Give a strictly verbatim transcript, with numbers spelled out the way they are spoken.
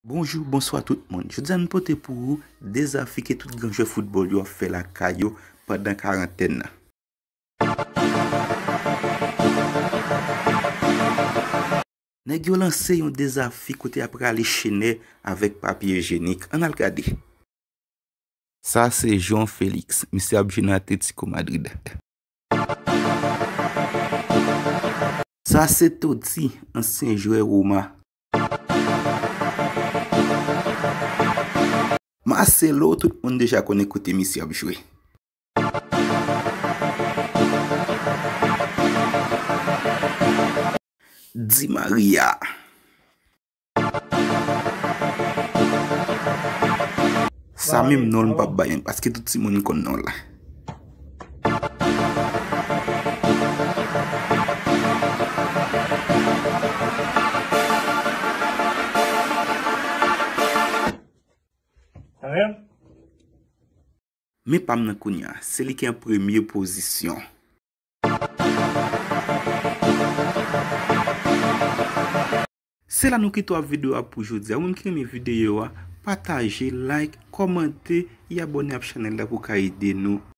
Bonjou, bonswa tout moun. Jodi a nou pote pou ou de zafi ke tout gran jwè foutbòl yo ap fè lakay yo pandan karantèn nan. Nèg yo lanse yon dezafi kote y ap rale chenè avèk papye ijenik. Ann al gade. Sa se João Félix, misye ap jwe nan Atlético Madrid. Sa se Totti, ansyen jwè Roma. Marcelo, tout moun deja konnen kote misye ap jwe. Di Maria. Sa menm non l m p ap bay, paske tout timoun konn non l la. Men pa m nan kounye a, se li ki an premye pozisyon. Se la nou kite w ak videyo a pou jodi a. Ou menm ki renmen videyo a, pataje, like, kòmante, e abòne ak chanèl la pou w ka ede nou.